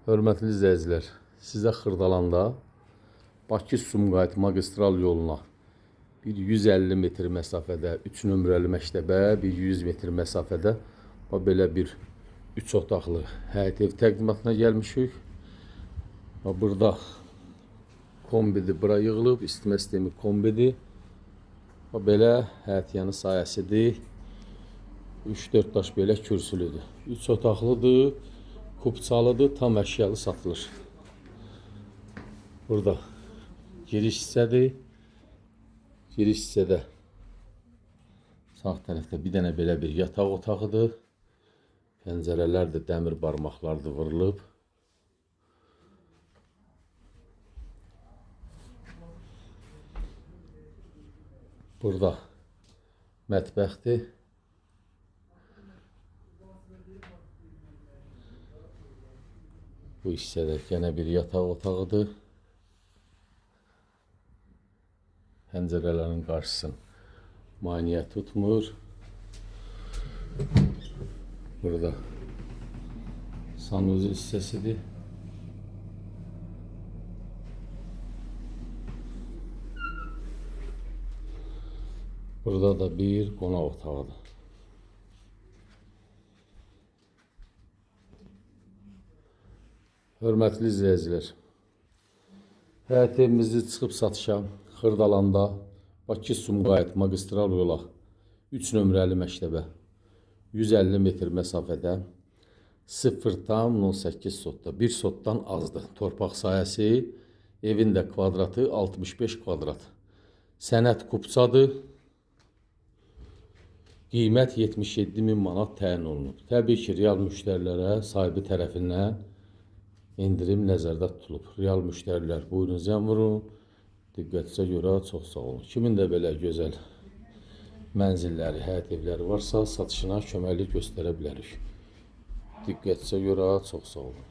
Hörmətli izləyicilər, sizə Xırdalanda Bakı-Sumqayıt magistral yoluna bir 150 metr məsafədə 3 nömrəli məktəbə, bir 100 metr məsafədə belə bir 3 otaqlı həyət ev təqdimatına gəlmişik. Burada kombidir, bura yığılıb, isitmə sistemi kombidir. Belə həyət yanı sahəsidir. 3-4 daş belə kürsülüdür. 3 otaqlıdır, kupçalıdır, tam əşyalı satılır. Burada giriş hissədir. Giriş hissədə sağ tərəfdə bir dənə belə bir yataq otağıdır. Pəncərələr də dəmir barmaqlardır vurulub. Burada mətbəxdir. Bu hissədə yenə bir yataq otağıdır. Pəncərələrin qarşısını maneə tutmur. Burada sanuzel hissəsidir. Burada da bir qonaq otağıdır. Hörmətli izləyicilər, həyət evimizi çıxıb satışa Xırdalanda Bakı-Sumqayıt magistral yola 3 nömrəli məktəbə 150 metr məsafədə 0,08 sotda, 1 sotdan azdır. Torpaq sahəsi, evin də kvadratı 65 kvadrat. Sənəd kupçadır. Qiymət 77 min manat təyin olunub. Təbii ki, real müştərilərə sahibi tərəfindən endirim nəzərdə tutulub. Real müştərilər, buyurun zəng vurun. Diqqətinizə görə çox sağ olun. Kimin də belə gözəl mənzilləri, həyət evləri varsa, satışına köməklik göstərə bilərik. Diqqətinizə görə çox sağ olun.